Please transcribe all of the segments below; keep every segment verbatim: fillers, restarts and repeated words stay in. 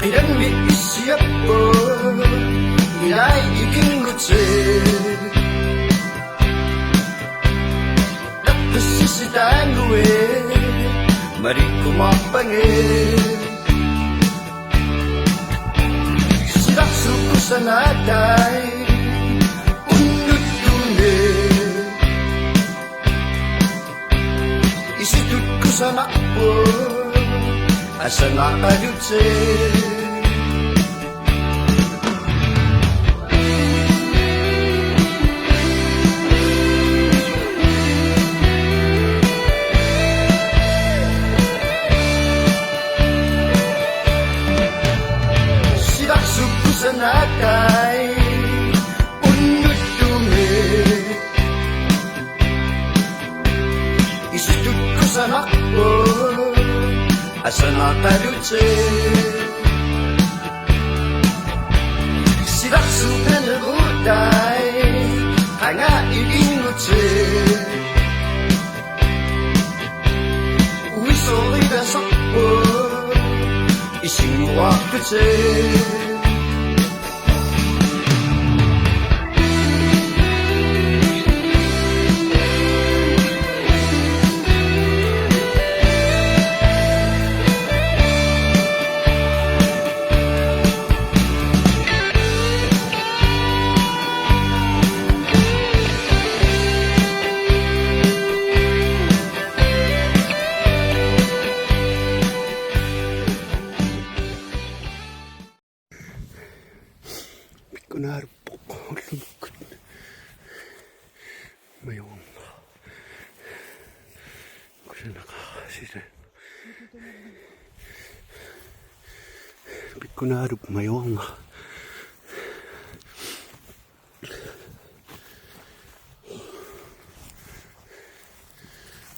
Ilanngit issiappoq, ilai ikinngutit. Tappissisitaannguit, malikkumaarpangit. Silarsuup kusanaatai, unnuttumi. Isitut kusanarput, asanaaqalutit. Silarsuup kusanaatai, unnuttumi. Isitut kusanarput, asanaaqalutit. Silarsuup naneruutai, qanga ikinngutit. Uisorilasarput, isinnguartutit. Pikkunaaluppoq ullumikkut majuarnera. Kusanaqaaq sila. Pikkunaalup majuarnera.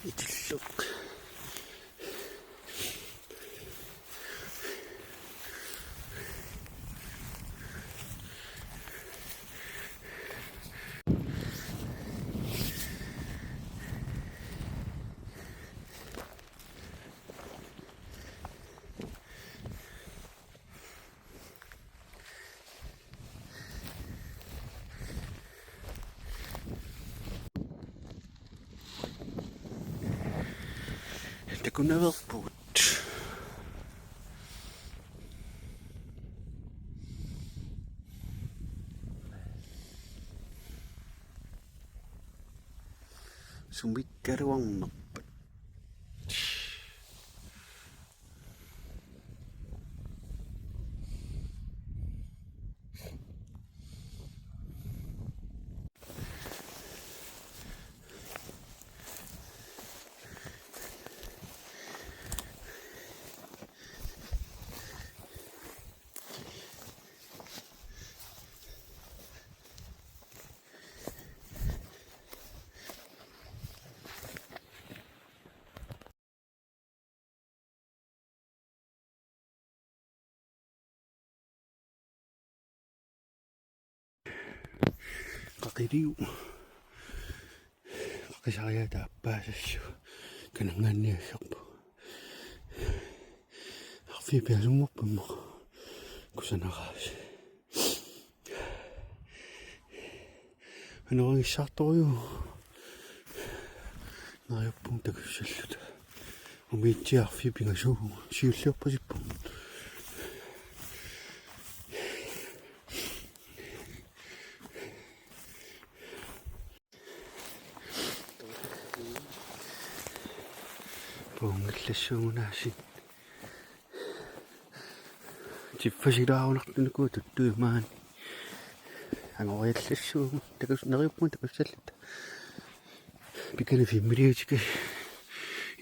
Itilluk. Takunaveerpugut. Sumikkaluarnerpat. Qaqiliu. Qaqisariaata appaasallu. Kananngaanniit aggerpoq. Arfiipiasunngorpamma. Kusanaraasi. Anoragissaartoruju. Neriuppunga takussalluta. Umiatsiaq arfiup pingasuuvoq. Siulliorpasippunga. Puunngillassuugunaasiit. Tiffasilaarunnartunikuuvoq tuttuit maani. Angoriallassuugut takus-, neriuppunga takussalluta. Pikani filmiliutiga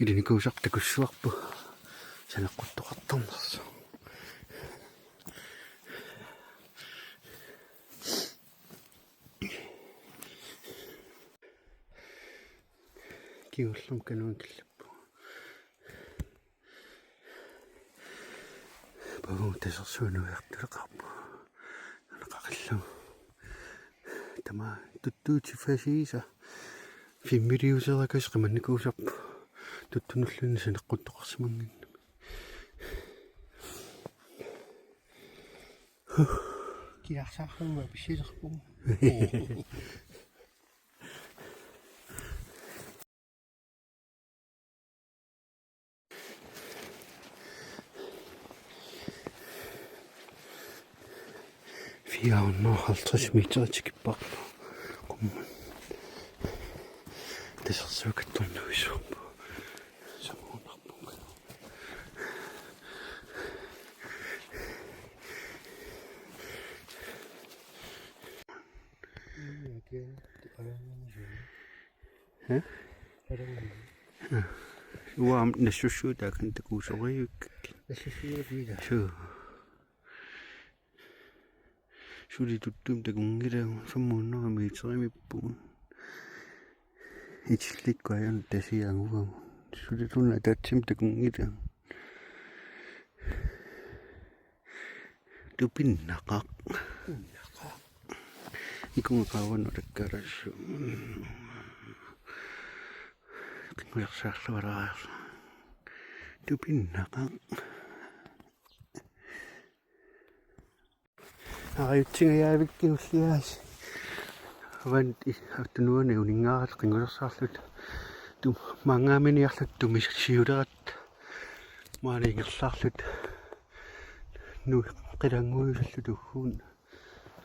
ilinikuusarput takussuarput. Saneqquttoqartarnersoq. Kingullermik kanunnga killippugut. Pavut tasersuunuiartuleqarpoq. Nunaqaqillugu. Tamaat tuttuit tiffaasiisa. Filmiliuteerakaasa qimannikuusarput. Tuttunulluunniit saneqquttoqarsimannginnami. Kiarsarlunga pissilerpunga. Fire hundrede og halvtreds meter tikipparput. Qumman. Tasersuukattornuisuupput. Samuunarpunga. Hæ? Uanga nassussuutaakkan takuusorivikkakkit. Nassussuutaakkan. Suu. Suli tuttumik takunngilagut, femhundrede meterimiippugut. Itillikkut ajornut tasianguagut. Suli tuna ataatsimik takunngilagut. Tupinnaqaaq. Tupinnaqaaq. Ikunga qaavannut takkarassu. Qinngujorsaarluaraarlu. Tupinnaqaaq. Arajutsingajaavikkit ulliaasi. Avanti aftanuani uninngaaratta qinngujorsaarluta. Tum-, maanngaaminiarluta tumisiuleratta. Maani ingerlaarluta. Nu qilannguisalluta ugguuna.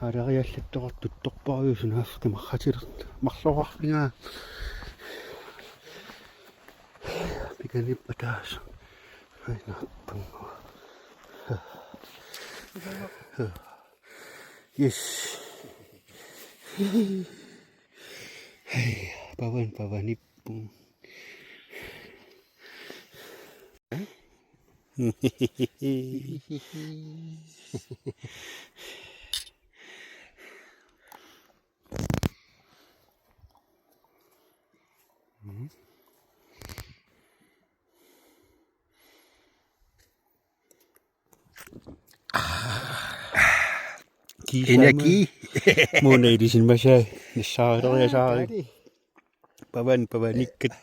Aalariallattoqartut torpaajusunaaffik marratilertut. Marloraarfigaa. Pikanippa taas. Ai, naappungu. Yes. Hei, pavan, pavanippu. Energi. Muna ilisin masai. Nissaaritoriasaari. Pavan, pavanikkat.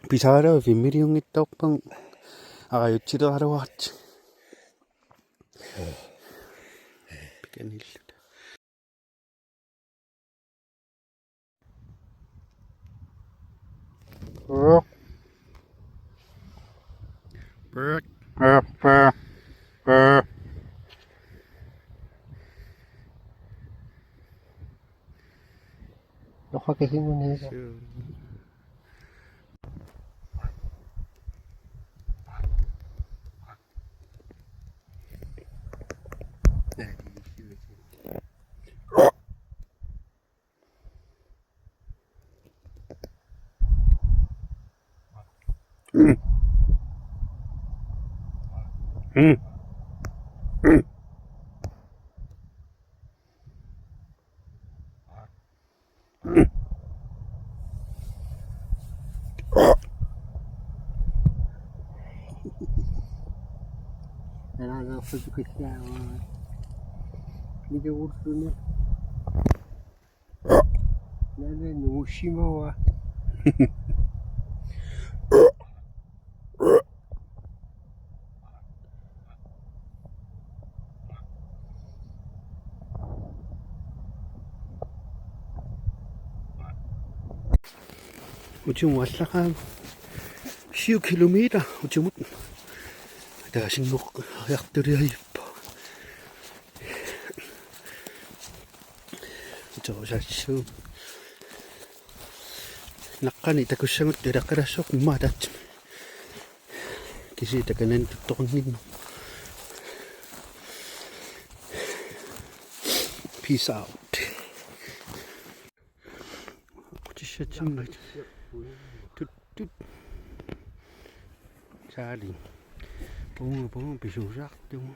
Pisaralaa fimmiliunngitsoorpagut arajutsileralaarluta. Pikanilluta. Noqakisimuni. Nanaarsutukissaavaa. Nilugulluni. Nana nuusimavaa. Utimut allaqaagut syv kilometer utimut. Taasinngoq ajartuliaippa. Uterusassuugut. Naqqani takussagut ilaqqalaassuugut immaqa ataatsimi. Kisianni takanani tuttoqannginnama. Peace out. Qutissatsimmat. Tut, tut. Saali. Pungu, pungu, pisuusaartugu.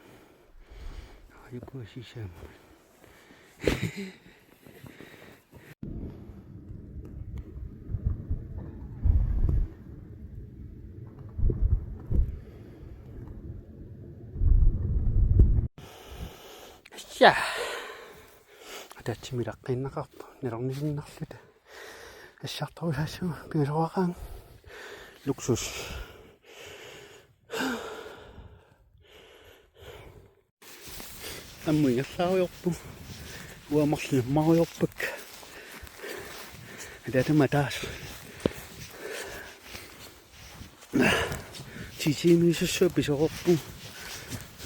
Ajuku sisaammat. Ja. Ataatsimi ilaqqiinnaqaarput nalornisinnarluta. Assartorujussuuvoq pingasoqaqaanga. Luksus. Ammut ingerlaarujoorpugut. Uanga marlunnik ammarujoorpakka. Ataatama ataaseq. Ti tiimiisussuaq pisoqarpugut.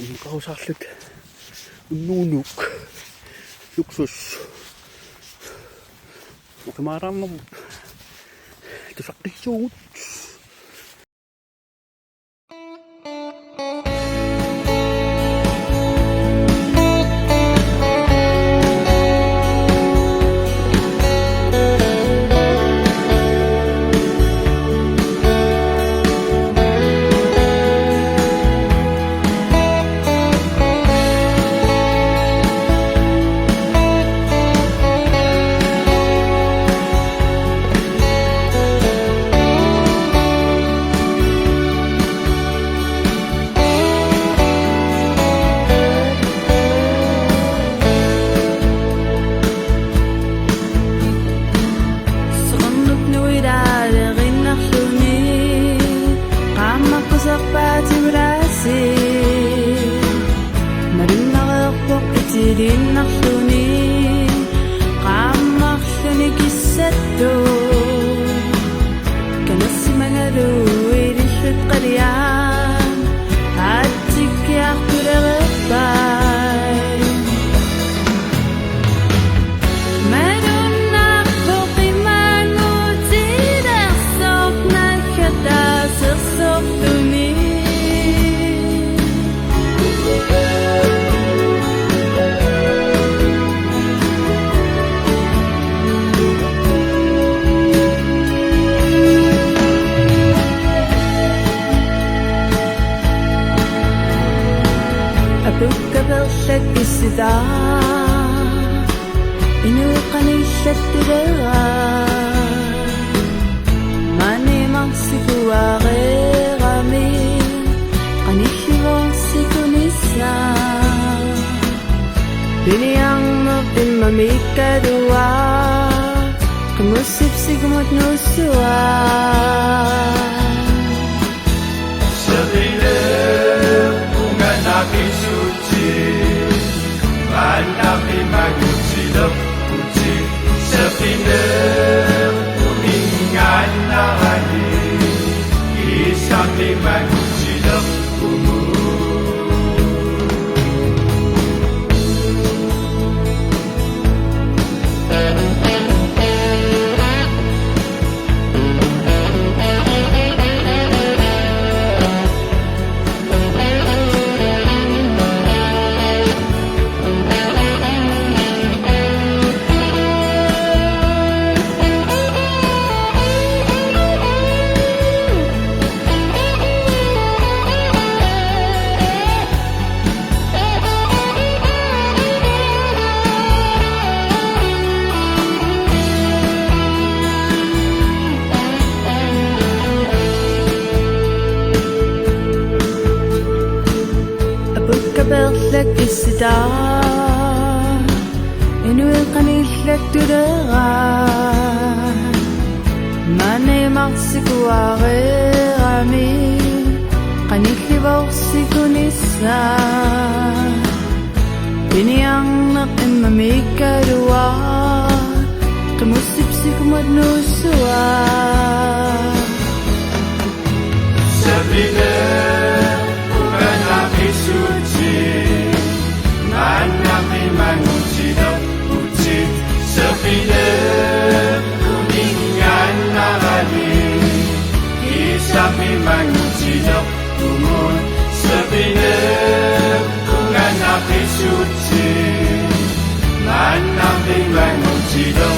Immukarusaarluta. Unnuunuk. Luksus. Oqimaalaarnermut tusaqqissuugut. Soqarnup nuilaalerinnarluni qaammaqqusarpaat timulaasi. Malunnarpoq itiliinnarluni qaammarluni kissattoq. Kanersimangalu ilillutit qaliaat aatsikkiartulerpai. Malunnarpoq imaanngutilersoq naggataasersorluni. Apukka perlak issitaa. Inuit qanillattuleraa. Maani marsiuareerami qanillivoq sikunissaa. Piniarneq immamikkaluaa qimussip sikumut nuussuaa. Seqineq unganaqissutit, maanna qimagutilerputit. Seqineq uninngaannarani, kiisami qimagutilerpugut. Apukka perlak issitaa. Inuit qanillattuleraa. Maani marsiuareerami qanillivoq sikunissaa. Piniarneq immamikkaluaa qimussip sikumut nuussuaa. Seqineq unganaqissutit, maanna qimagutilerputit. Seqineq uninngaannarani, kiisami qimagutilerpugut. Seqineq unganaqissutit, maanna qimagutilerputit.